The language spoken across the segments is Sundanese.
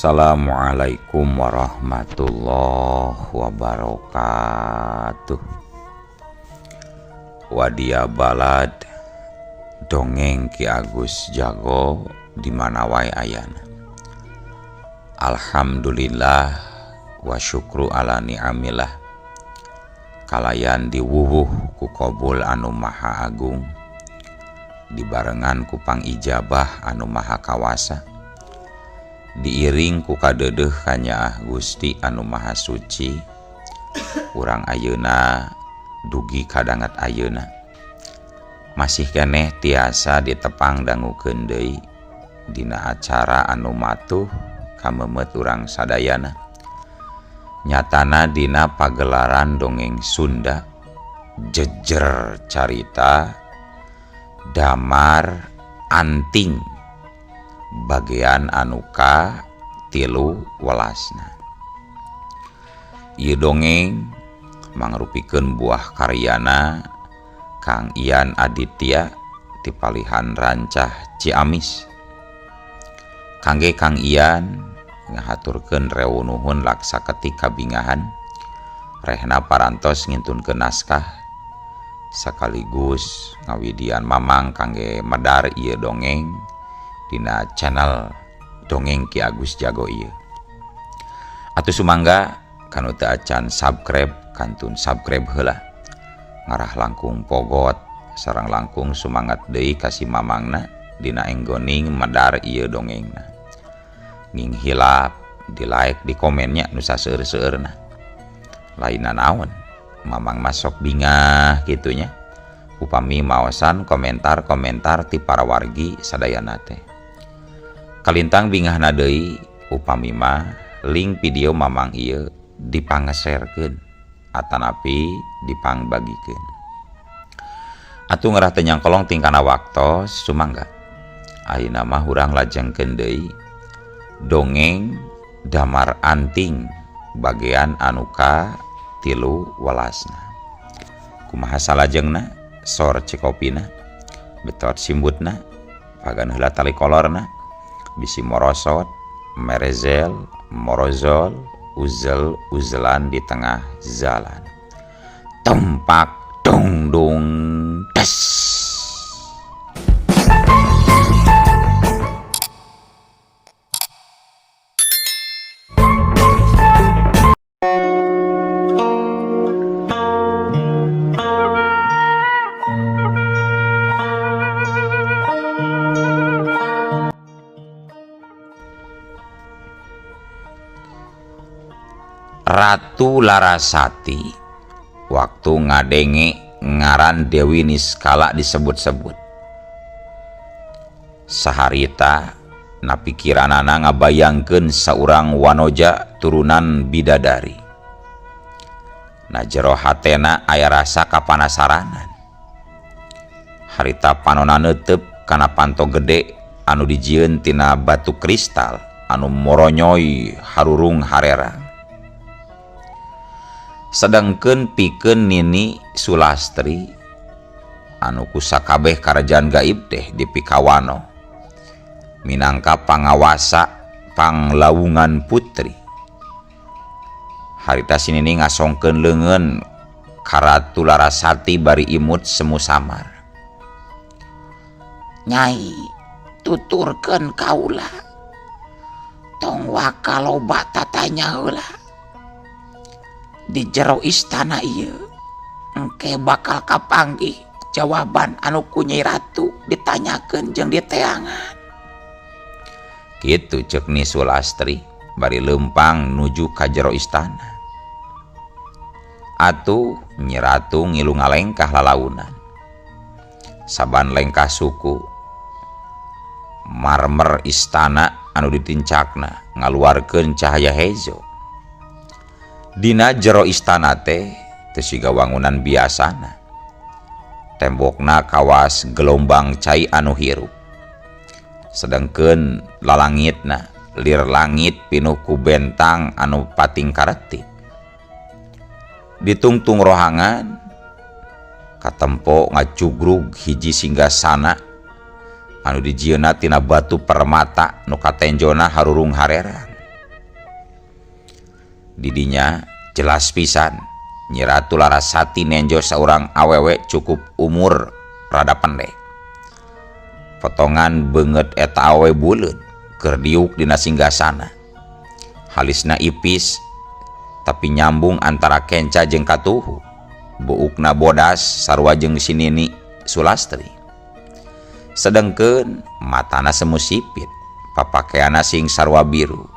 Assalamualaikum warahmatullahi wabarakatuh. Wadia balad dongeng Ki Agus Jago di mana wae ayana. Alhamdulillah wa syukru ala ni'amillah. Kalayan diwuwuh ku qabul anu maha agung, dibarengan ku pangijabah anu maha kawasa, diiring ku kadeudeuh kanyaah Gusti anu maha suci. Urang ayeuna dugi kadangat ayeuna masih keneh tiasa ditepang dangukeun deui dina acara anu matuh kamemet urang sadayana, nyatana dina pagelaran dongeng Sunda jejer carita Damar Anting bagian anuka 13. Ieu dongeng mangrupikeun buah karyana Kang Ian Aditya ti palihan Rancah Ciamis. Kangge Kang Ian ngahaturkeun rewu nuhun laksa ketik kabingahan rehna parantos ngintunkeun naskah sekaligus ngawidian mamang kangge medar ieu dongeng dina channel dongeng Ki Agus Jago ieu. Atuh sumangga kanu teu acan subscribe kantun subscribe heula, ngarah langkung pogot sareng langkung sumangat deui ka si mamangna dina enggoning medar ieu dongengna. Nging hilap di like di komennya nu saseur-seurna. Lainna naon mamang masok bingah kitunya upami maosan komentar-komentar ti para wargi sadayana teh. Kalintang bingahna deui upami mah link video mamang ieu dipangeserkeun atanapi dipangbagikeun. Atuh ngerah teu nyangkolong tingkana waktos sumangga. Ayeuna mah urang lajengkeun deui dongeng Damar Anting bagian anu ka 13. Kumaha salajengna? Sor cikopina, betot simbutna, pagan heula tali kolorna, bisi morosot, merezel, morozol, uzel uzelan di tengah jalan. Tumpak dung dung des. Ratu Larasati waktu ngadenge ngaran Dewi Niskala disebut-sebut. Saharita na pikiranana ngabayangkeun saurang wanoja turunan bidadari. Na jero hatena aya rasa kapanasaranan. Harita panona neuteup kana panto gede anu dijieun tina batu kristal anu moronyoy harurung harerang. Sedangkeun pikeun Nini Sulastri anu kusakabeh karajaan gaib teh dipikawano minangka pangawasa panglawungan putri. Harita si Nini ngasongkeun leungeun ka Ratu Larasati bari imut semu samar. Nyai, tuturkeun kaula. Tong waka loba tatanya heula. Di jero istana ieu engke bakal kapanggih jawaban anu ku Nyai Ratu ditanyakeun jeung diteangan. Kitu ceuk Ni Sulastri bari leumpang nuju ka jero istana. Atuh Nyi Ratu ngilu ngalengkah lalaunan. Saban lengkah suku marmer istana anu ditincakna ngaluarkeun cahaya hejo. Dina jero istana teh teu siga wangunan biasana. Tembokna kawas gelombang cai anu hirup. Sedengkeun lalangitna lir langit pinuh ku bentang anu pating karetip. Ditungtung rohangan katempo ngacugrug hiji singgasana anu dijieunna tina batu permata nu katenjona harurung harerang. Didinya jelas pisan Nyi Ratu Larasati nenjo saurang awewe cukup umur rada pendek. Potongan beungeut eta awewe buleud keur diuk dina singgasana. Halisna ipis tapi nyambung antara kenca jeung katuhu. Buukna bodas sarua jeung si Nini Sulastri. Sedengkeun matana semu sipit, papakeanna sing sarua biru.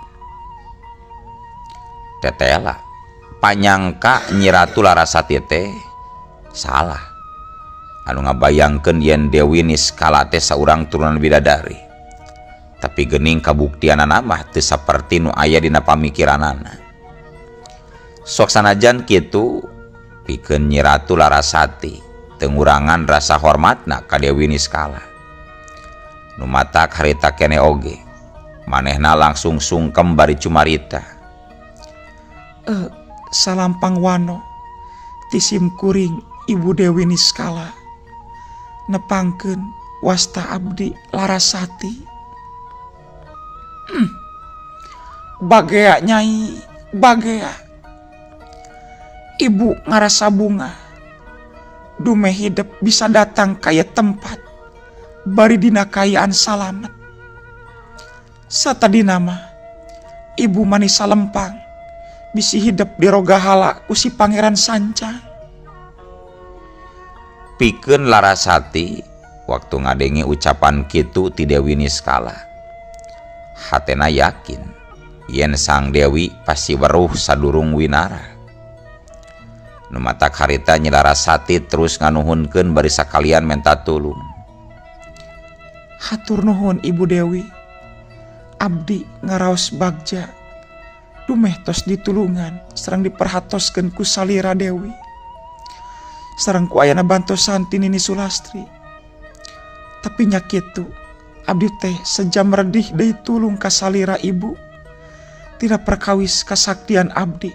Tetela panyangka Nyi Ratu Larasati teh salah. Anu ngabayangkeun yen Dewi Niskala teh saurang turunan bidadari. Tapi geuning kabuktianana mah teu saperti nu aya dina pamikiranana. Sok sanajan kitu pikeun Nyi Ratu Larasati teu ngurangan rasa hormatna ka Dewi Niskala. Nu matak harita keneh oge manehna langsung sungkem bari cumarita. Salampang wano ti simkuring Ibu Dewi Niskala nepangkeun wasta abdi Larasati. Bagea Nyai, bagea. Ibu ngarasa bunga dumeh hidep bisa datang ka ieu tempat bari dina kaayaan salamet. Satadina mah ibu manisa lempang bisi hidep dirogahala ku si Pangeran Sancang. Pikeun Larasati waktu ngadenge ucapan kitu ti Dewi Niskala. Hatena yakin yen Sang Dewi pasti weruh sadurung winara. Nu matak harita Nyi Larasati terus nganuhunkeun bari sakalian menta tulung. Hatur nuhun Ibu Dewi. Abdi ngaraos bagja. Dumeh tos ditulungan sareng diperhatoskeun ku salira Dewi. Sareng ku ayana bantosan ti Nini Sulastri. Tapi nya kitu, abdi teh sejam redih deui tulung ka salira ibu. Tina perkawis kasaktian abdi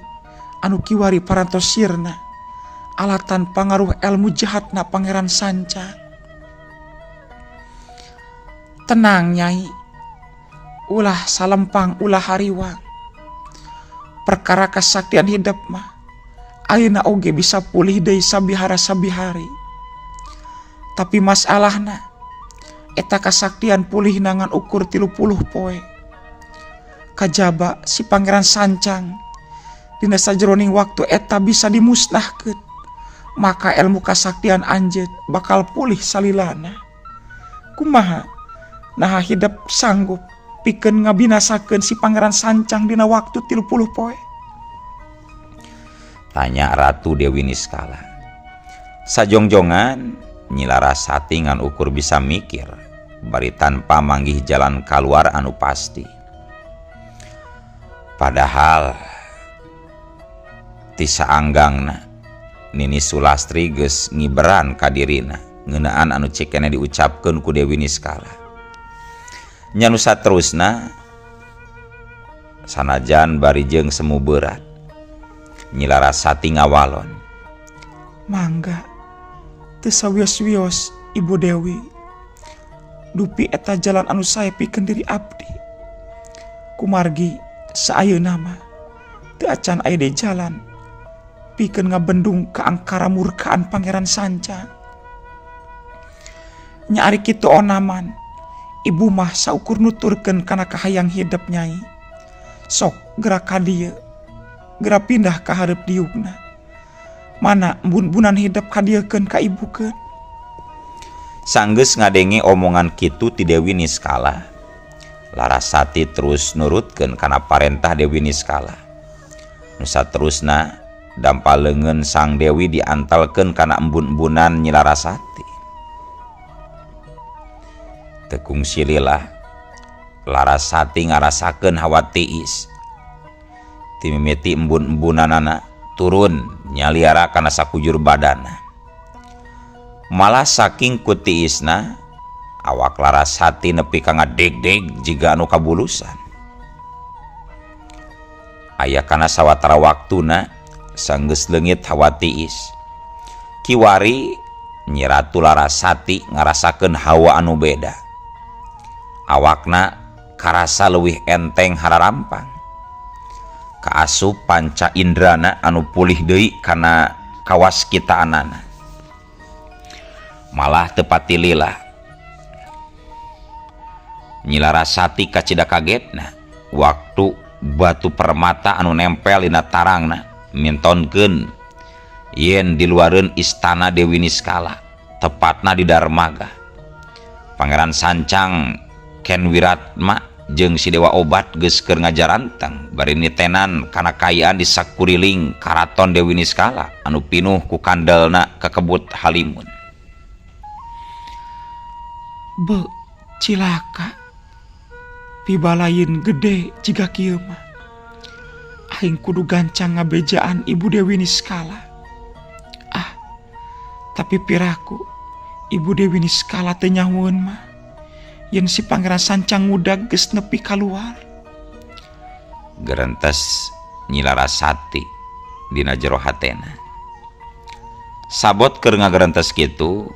anu kiwari parantos sirna alatan pangaruh elmu jahatna Pangeran Sancang. Tenang Nyai, ulah salempang ulah hariwang. Perkara kasaktian hidep mah ayeuna oge bisa pulih deui sabihara-sabihari. Tapi masalahna eta kasaktian pulih ngan ukur 30 poe. Kajaba si Pangeran Sancang dina sajroning waktu eta bisa dimusnahkeun, maka ilmu kasaktian anjeun bakal pulih salilana. Kumaha naha hidep sanggup pikeun ngabinasakeun si Pangeran Sancang dina waktu 30 poe? Tanya Ratu Dewi Niskala. Sajongjongan Nyi Larasati ngan ukur bisa mikir bari tanpa manggih jalan kaluar anu pasti. Padahal ti saanggangna Nini Sulastri geus ngiberan ka dirina ngeunaan anu cikene diucapkeun ku Dewi Niskala. Nya nu saterusna sanajan bari jeung semu berat Nyi Larasati ngawalon. Mangga teu sawios-wios Ibu Dewi. Dupi eta jalan anu sae pikeun diri abdi. Kumargi saayeuna mah teu acan aya deui jalan pikeun ngabendung kaangkara murkaan Pangeran Sancang. Nya ari kitu onaman, ibu mah saukur nuturkeun kana kahayang hidep Nyai. Sok gerak ka dieu, gerak pindah ka hareup diukna. Mana embun-embunan hidep kadieukeun ka ibukeun. Sanggeus ngadenge omongan kitu ti Dewi Niskala, Larasati terus nurutkeun kana parentah Dewi Niskala. Nu saterusna dampa leungeun Sang Dewi diantalkeun kana embun-embunan Nyi Larasati. Teu kungsi lila Larasati ngarasakeun hawa tiis. Ti mimiti embun-embunanana turun nyaliara kana sakujur badana. Malah saking ku tiisna awak Larasati nepi ka ngadeg-deg jiga anu kabulusan. Aya kana sawatara waktuna sanggeus leungit hawa tiis. Kiwari Nyi Ratu Larasati ngarasakeun hawa anu beda. Awakna karasa leuwih enteng hararampang. Kaasup panca indrana anu pulih deui kana kawaskitaanana. Malah teu patilila. Nyi Larasati kacida kagetna waktu batu permata anu nempel dina tarangna mintonkeun yen diluareun istana Dewi Niskala tepatna di Darmaga. Pangeran Sancang Ken Wiratma jeung si Dewa Obat geus keur ngajarantang bari nitenan kana kaayaan di sakuriling karaton Dewi Niskala anu pinuh ku kandelna kakebut halimun. Be, cilaka. Pibalain gede jiga kieu mah. Aing kudu gancang ngabejaan Ibu Dewi Niskala. Ah, tapi piraku Ibu Dewi Niskala teu nyahoeun mah. Yen si Pangeran Sancang ngudag geus nepi kaluar. Gerentes Nyi Larasati dina jero hatena. Sabot keur ngagerentes kitu,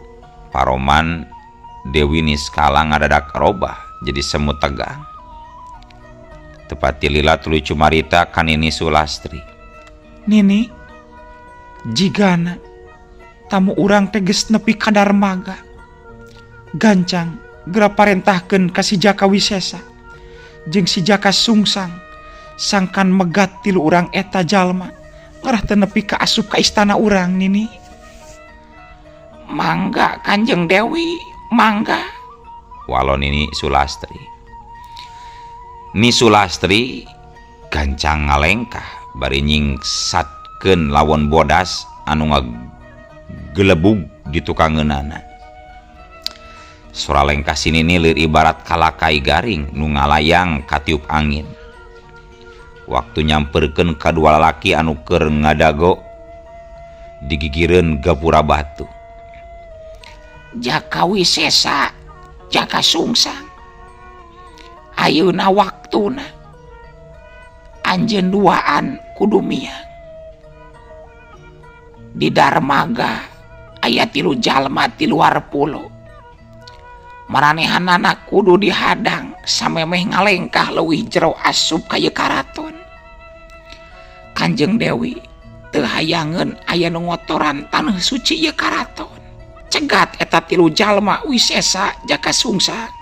paroman Dewi Niskala ngadadak robah jadi semut tegang. Tepati lila tuluy cumarita ka Nini Sulastri. Nini, jigana tamu urang teh geus nepi ka Darmaga. Gancang geura parentahkeun ka si Jaka Wisesa jeung si Jaka Sungsang sangkan megat tilu urang eta jalma ngarah teu nepi ka asup ka istana urang Nini. Mangga Kanjeng Dewi, mangga. Walon Nini Sulastri. Ni Sulastri gancang ngalengkah bari nyingsatkeun lawon bodas anu ngagelebug di tukangeunana. Sora lengkah si Nini leur ibarat kalakai garing nu ngalayang katiup angin. Waktu nyamperkeun kadua lalaki anu keur ngadago digigireun gapura batu. Jaka Wisesa, Jaka Sungsang. Ayeuna waktuna anjeun duaan kudu miang. Di Darmaga aya tilu jalma ti luar pulo. Maranehanana kudu dihadang samemeh ngalengkah leuwih jero asup ka ieu karaton. Kanjeng Dewi teu hayangeun aya nu ngotoran taneuh suci ieu karaton. Cegat eta tilu jalma Wisesa Jaka Sungsang.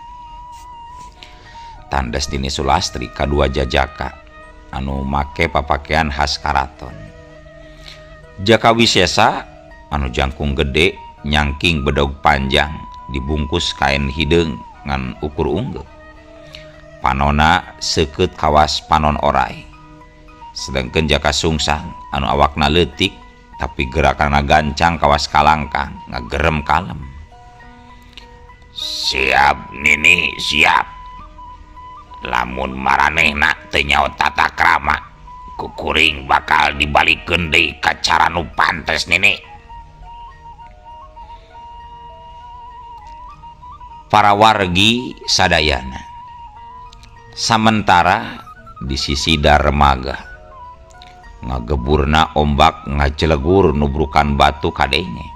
Tandes Nini Sulastri kadua jajaka anu make papakean khas karaton. Jaka Wisesa anu jangkung gede nyangking bedog panjang dibungkus kain hideung ngan ukur unggeu. Panona seukeut kawas panon orai. Sedengkeun Jaka Sungsang anu awakna leutik tapi gerakanna gancang kawas kalangkang ngagerem kalem. Siap Nini, siap. Lamun maranehna teu nyaho tata krama, kukuring bakal dibalikeun deui ka cara nu pantes Nini. Para wargi sadayana. Samentara di sisi Darmaga ngageburna ombak ngajelegur nubrukan batu kadenge.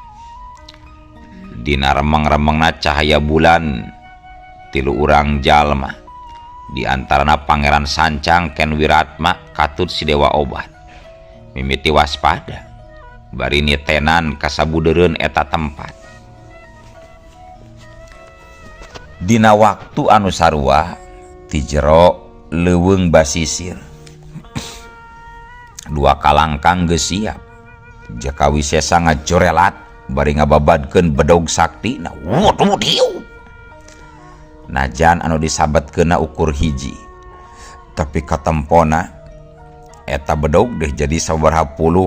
Dina remeng-remengna cahaya bulan tilu urang jalma. Di antarana Pangeran Sancang Ken Wiratma katut si Dewa Obat. Mimiti waspada bari nitenan kasabudeureun eta tempat. Dina waktu anu sarua ti jero leuweung basisir. Dua kalangkang geus siap. Jaka Wisesa ngajorelat bari ngababadkeun bedog saktina. Wuduh dieu. Najan anu disabetkeunna ukur hiji. Tapi katempona eta bedog deh jadi sabaraha puluh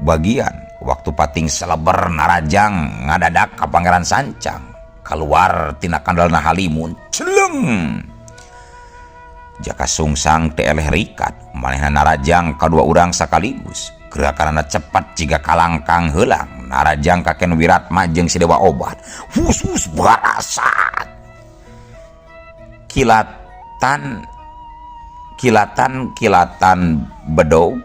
bagian. Waktu pating seleber narajang ngadadak ka Pangeran Sancang keluar tina kandalna halimun. Celeng. Jaka Sungsang teh eleh rikat manehna narajang kadua urang sakaligus. Gerakanana cepat jiga kalangkang heulang narajang ka Ken Wiratma jeung si Dewa Obat. Hus barasat. Kilatan kilatan kilatan bedog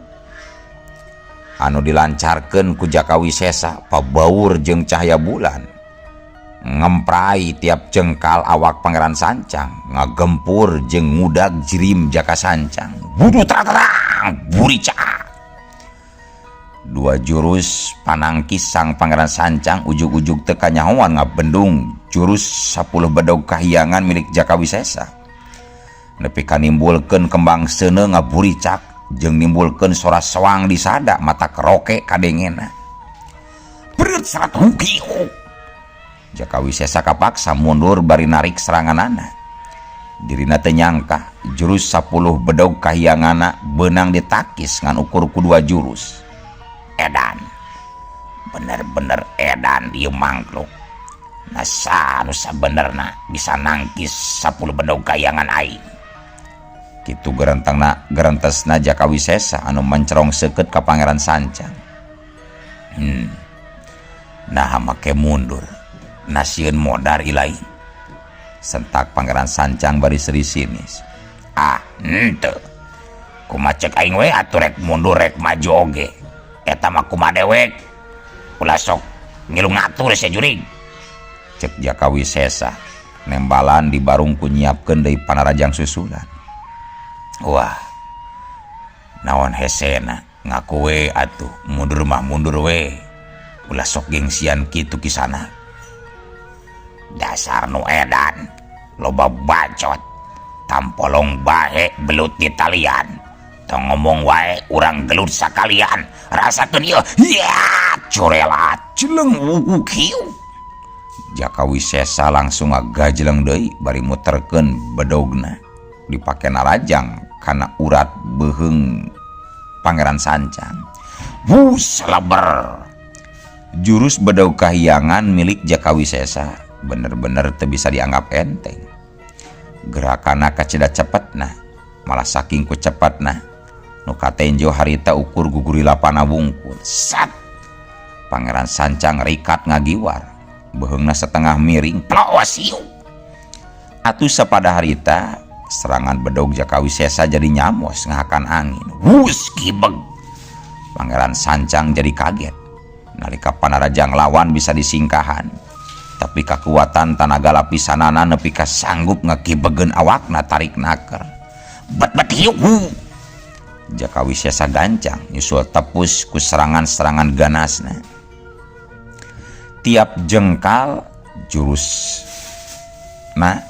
anu dilancarkeun ku Jaka Wisesa pabaur jeung cahaya bulan. Ngemprai tiap jengkal awak Pangeran Sancang, ngagempur jeung ngudag jirim Jaka Sancang. Buduh terang burica. Dua jurus panangkis sang Pangeran Sancang ujug-ujug teu kanyahoan ngabendung jurus 10 bedog kahiyangan milik Jaka Wisesa. Nepi ka nimbulkeun kembang seuneu ngaburicak jeung nimbulkeun sora soang disada mata keroke kadengena. Bereut serat hukiu. Jaka Wisesa kapaksa mundur bari narik seranganana. Dirina teu nyangka jurus 10 bedog kahiyanganna beunang ditakis ngan ukur ku 2 jurus. Edan. Bener-bener edan ieu mangkluk. Nasa nu sabenerna bisa nangkis 10 bedog kahiyangan aing. Kitu gerentengna gerentesna Jaka Wisesa anu mencerong seukeut ka Pangeran Sancang. Nah make mundur. Nasieun modar ilai. Sentak Pangeran Sancang bari seri sinis. Ah, henteu. Kumaha cek aing we atuh rek mundur rek maju oge. Eta mah kumaha dewek. Ulah sok ngilu ngatur sia jurig. Cek Jaka Wisesa nembalan di barung ku nyiapkeun deui panarajang susulan. Wah. Naon hesena ngaku we atuh mundur mah mundur we. Ulah sok gengsian kitu kisana. Dasar nu edan loba bacot tampolong bae belut di talian tong ngomong wae urang gelut sakalian rasakeun ieu ya corelat jeleng wuku kieu. Jaka Wisesa langsung ngagajleng deui bari muterkeun bedogna dipake narajang kana urat beuheung Pangeran Sancang. Wus seleber. Jurus bedog kahiyangan milik Jaka Wisesa bener-bener teu bisa dianggap enteng. Gerakanna kacida cepetna, malah saking ku cepetna nu katenjo harita ukur guguri lapana wungkul. Sat! Pangeran Sancang rikat ngagiwar, beuheungna setengah miring, ploas ieu. Atuh sapada harita serangan bedog Jaka Wisesa jadi nyamos ngahakan angin. Wus kibeg. Pangeran Sancang jadi kaget. Nalika panarajang lawan bisa disingkahan. Tapi kekuatan tanaga lapisanana nepi ka sanggup ngakibegeun awakna tarik naker. Bet-bet hiu. Jaka Wisesa gancang nyusul tepus ku serangan-serangan ganasna. Tiap jengkal jurus na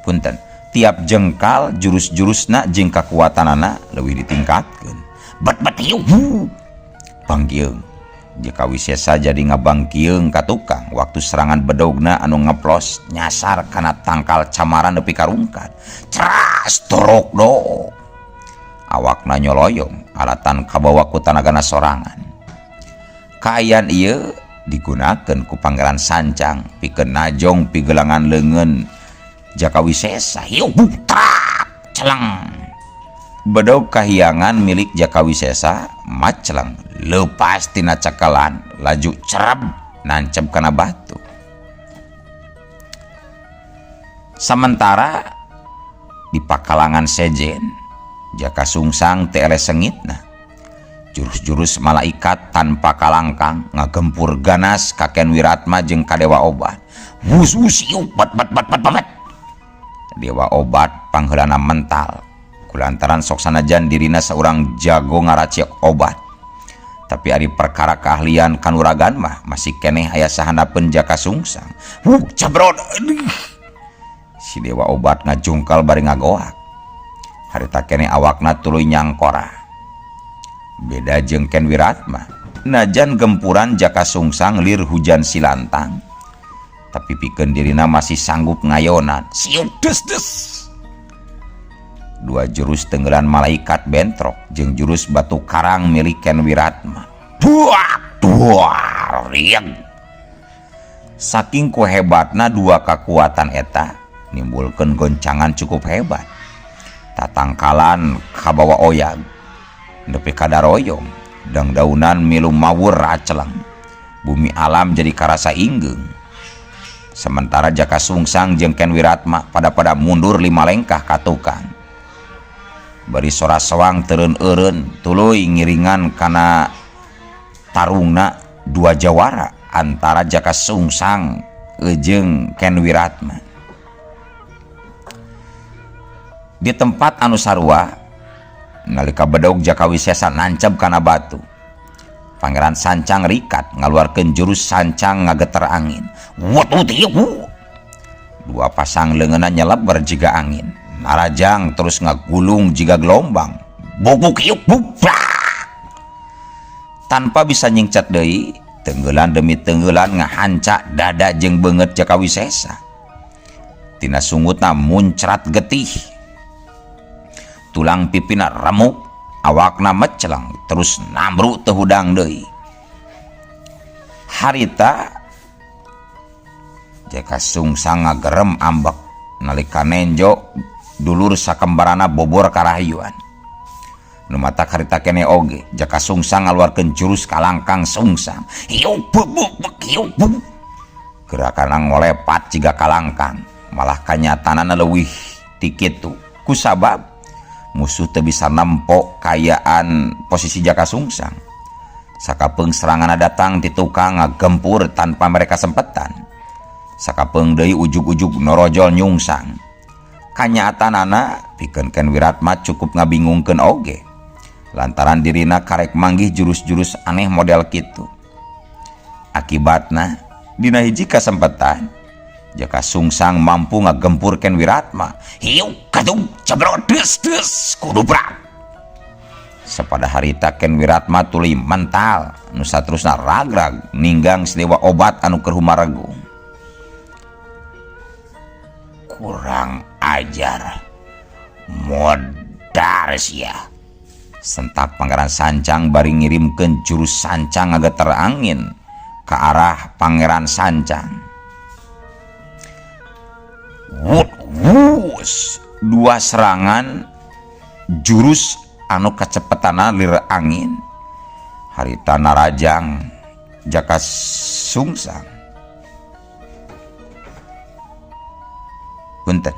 punten. Tiap jengkal jurus-jurusna jeung kakuatanana leuwih ditingkatkeun. Bet-bet hiu. Bangkieung. Jaka Wisesa jadi ngabangkieung ka tukang waktu serangan bedogna anu ngeplos nyasar kana tangkal camaran nepi ka rungkad. Ceras torok do. Awakna nyoloyong alatan kabawa ku tanagana sorangan. Kaayaan ieu digunakeun ku Pangeran Sancang pikeun najong pigelangan leungeun Jaka Wisesa. Hiu butrak celeng. Bedog kahiyangan milik Jaka Wisesa maceleng lepas tina cakalan laju cereb nancep kana batu. Sementara di pakalangan sejen Jaka Sungsang teu eleh sengitna. Jurus-jurus malaikat tanpa kalangkang ngagempur ganas ka Ken Wiratma jeung ka Dewa Obat. Wus wus ieu bat bat bat bat bat. Dewa Obat pangheulana mental kulantaran sok sanajan dirina saurang jago ngaracik obat. Tapi ari perkara keahlian kanuragan mah masih keneh aya sahandapeun Jaka Sungsang. Wuk cabrod. Si Dewa Obat ngajungkal bari ngagoak. Harita keneh awakna tuluy nyangkora. Beda jeung Ken Wiratma. Najan gempuran Jaka Sungsang lir hujan silantang. Tapi pikeun dirina masih sanggup ngayonan. Siuk des des. Dua jurus tenggelan malaikat bentrok jeung jurus batu karang milik Ken Wiratma. Buak duar rieng. Saking ku hebatna dua kekuatan eta nimbulkeun goncangan cukup hebat. Tatangkalan kabawa oyag nepi ka daroyong dangdaunan milu mawur raceleng. Bumi alam jadi karasa inggeung. Sementara Jaka Sungsang jeung Ken Wiratma pada-pada mundur 5 lengkah ka tukang. Bari sora soang teureun-eureun tuluy ngiringan kana tarungna dua jawara antara Jaka Sungsang Jeung Ken Wiratma. Di tempat anu sarua nalika bedog Jaka Wisesa nancep kana batu. Pangeran Sancang rikat ngaluarkeun jurus sancang ngageter angin. Dua pasang leungeunna nyeleber jiga angin. Narajang terus ngagulung jiga gelombang. Bubuk yuk bubrak. Tanpa bisa nyingcat deui, tenggelan demi tenggelan ngahanca dada jeung beungeut Jaka Wisesa. Tina sungutna muncrat getih. Tulang pipina remuk, awakna meceleng terus namru teu hudang deui. Harita Jaka Sungsang ngagerem ambek nalika nenjo dulur sakembarana bobor karahayuan. Nu matak harita kene oge Jaka Sungsang ngaluarkeun jurus kalangkang sungsang. Hiu buk buk buk hiu buk. Gerakanna ngolepat jiga kalangkang, malah kanyatanana leuwih ti kitu. Kusabab musuh teu bisa nempo kayaan posisi Jaka Sungsang. Sakapeung seranganna datang ti tukang ngagempur tanpa mereka sempetan. Sakapeung deui ujug-ujug norojol nyungsang. Kanyatanana pikeun Ken Wiratma cukup ngabingungkeun oge. Lantaran dirina karek manggih jurus-jurus aneh model kitu. Akibatna dina hiji kasempetan Jaka Sungsang mampu ngagempur Ken Wiratma. Hiu kadung cebrot des des kudubrak. Sapada harita Ken Wiratma tuluy mental nu saterusna ragrag ninggang sedewa obat anu keur humaregung. Kurang ajar. Modar sia. Sentak Pangeran Sancang bari ngirimkeun jurus sancang ngageter angin ke arah Pangeran Sancang. Wut wus, dua serangan jurus anu kacepetana lir angin. Harita narajang Jaka Sungsang. Punten.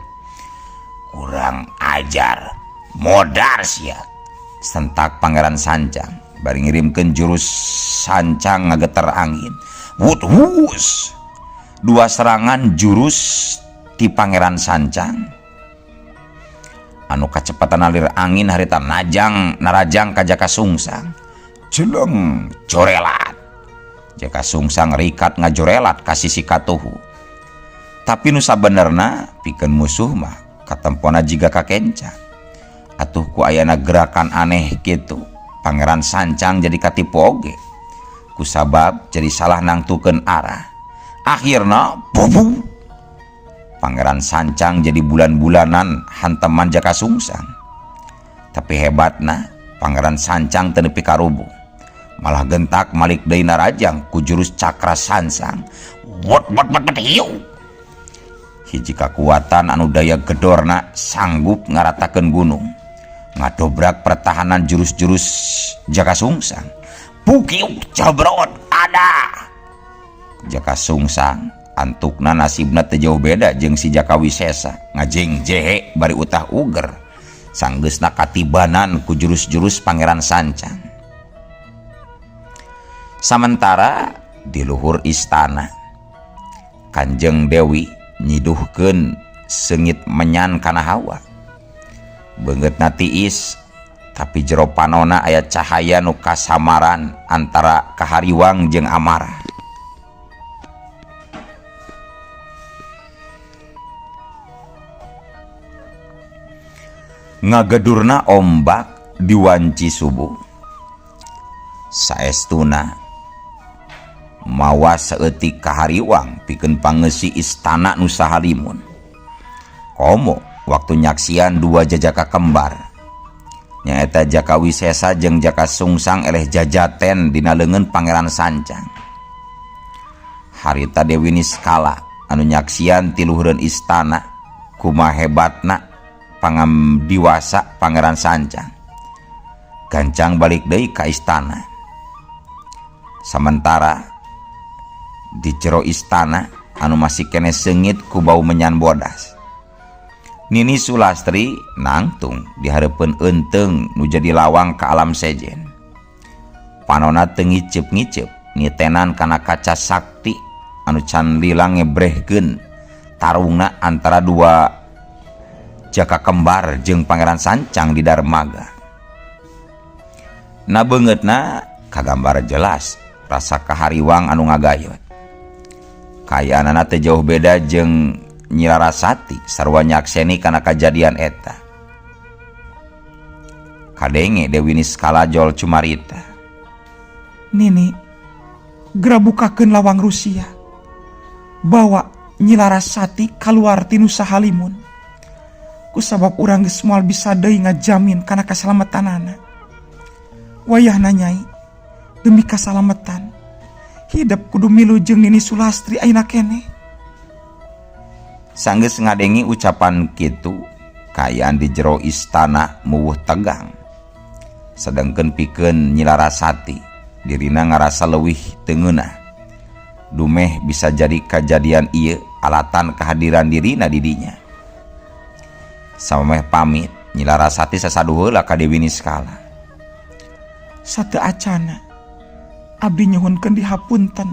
Kurang ajar, modar sia. Sentak Pangeran Sancang bari ngirimkeun jurus sancang ngageter angin. Wut wus. Dua serangan jurus ti Pangeran Sancang anu kacepatan alir angin harita najang narajang ka Jaka Sungsang. Jeleng jorelat. Jaka Sungsang rikat ngajorelat ka sisi katuhu. Tapi nu sabenerna pikeun musuh mah katempona jiga kakenca. Atuh ku ayana gerakan aneh kitu Pangeran Sancang jadi katipu oge. Kusabab jadi salah nangtukeun arah. Akhirna bubu Pangeran Sancang jadi bulan-bulanan hanteman Jaka Sungsang. Tapi hebatna Pangeran Sancang teu nepi karubuh. Malah gentak malik deui narajang ku jurus cakra sansang. Wot wot wot wot hiu. Hiji kakuatan anu daya gedorna sanggup ngaratakeun gunung. Ngadobrak pertahanan jurus-jurus Jaka Sungsang. Pukiuk jabrot ada. Jaka Sungsang antukna nasibna teu jauh beda jeung si Jaka Wisesa, ngajeng jehe bari utah uger. Sanggeusna katibanan ku jurus-jurus Pangeran Sancang. Samentara di luhur istana Kanjeng Dewi nyiduhkeun seungit menyan kana hawa. Beungeutna tiis tapi jero panona aya cahaya nu kasamaran antara kahariwang jeung amarah. Ngagedurna ombak di wanci subuh. Saestuna mawa saeutik kahariwang pikeun pangeusi istana nu sahalimun. Komo waktu nyaksian dua jajaka kembar nyaeta Jaka Wisesa jeung Jaka Sungsang eleh jajaten dina leungeun Pangeran Sancang. Harita Dewi Niskala anu nyaksian ti luhureun istana kumaha hebatna pangamdiwasa Pangeran Sancang. Gancang balik deui ka istana. Samentara di jero istana anu masih kene seungit ku bau menyan bodas. Nini Sulastri nangtung di hareupeun eunteung nu jadi lawang ka alam sejen. Panona teu ngiceup-ngiceup nitenan kana kaca sakti anu can lila ngebrehkeun tarungna antara dua jaka kembar jeung Pangeran Sancang di Darmaga. Na beungeutna kagambar jelas rasa kahariwang anu ngagayot. Kayaanana teh jauh beda jeung Nyi Larasati sarua nyakseni kana kajadian eta. Kadenge Dewi Niskala jol cumarita. Nini, gera bukakeun lawang Rusia. Bawa Nyi Larasati kaluar ti Nusa Halimun. Kusabab urang geus moal bisa deui ngajamin kana kasalamatanana. Wayahna Nyai, demi kasalamatan, hidep kudu milu jeung Nini Sulastri ayeuna keneh. Sanggeus ngadengi ucapan kitu, kaayaan di jero istana muwuh tegang. Sedengkeun pikeun Nyi Larasati, dirina ngarasa leuwih teu ngeunah. Dumeh bisa jadi kajadian ieu alatan kehadiran dirina di dinya. Samemeh pamit, Nyi Larasati sasadu heula ka Dewi Niskala. Sateu acana, abdi nyuhunkeun dihapunten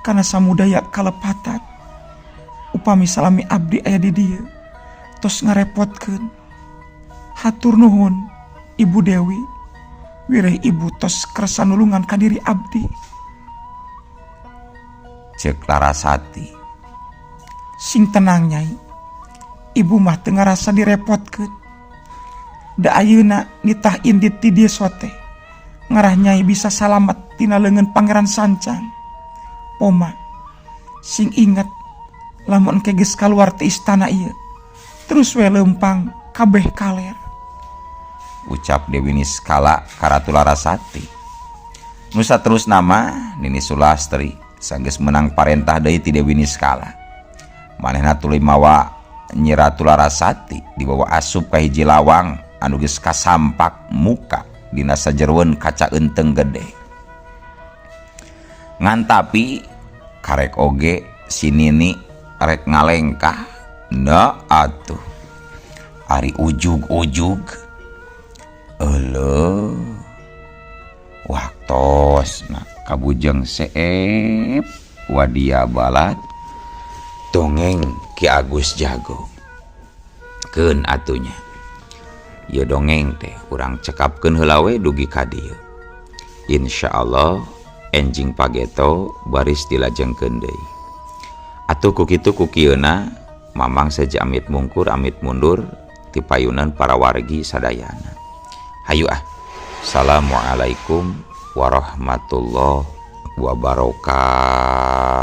kana samudaya kalepatan. Upami salami abdi aya di dieu, tos ngarepotkeun. Hatur nuhun, Ibu Dewi. Wireh ibu tos kersa nulungan ka diri abdi. Ceuk Larasati. Sing tenang Nyai, ibu mah teu ngarasa direpotkeun. Da ayeuna nitah indit ti dieu sote, ngarah Nyai bisa salamet tina leungeun Pangeran Sancang. Poma, sing inget lamun engke geus kaluar ti istana ieu, terus we leumpang kabeh kaler. Ucap Dewi Niskala ka Ratu Larasati. Nu saterusna mah Nini Sulastri sanggeus meunang parentah deui ti Dewi Niskala. Manehna tuluy mawa Nyi Ratu Larasati dibawa asup ka hiji lawang anu geus kasampak muka dina sajeroeun kaca eunteung gede. Ngan tapi karek oge si Nini rek ngalengkah na atuh. Ari ujug-ujug Euleuh waktosna kabujeng seep wadia balat dongeng Ki Agus Jago. Keun atunya. Ieu dongeng teh urang cekapkeun heula we dugi ka dieu. Insyaallah enjing pageto baris dilajengkeun deui. Atuh ku kitu ku kieuna Mamang seja amit mungkur amit mundur ti payunan para wargi sadayana. Hayu ah. Assalamualaikum warahmatullahi wabarakatuh.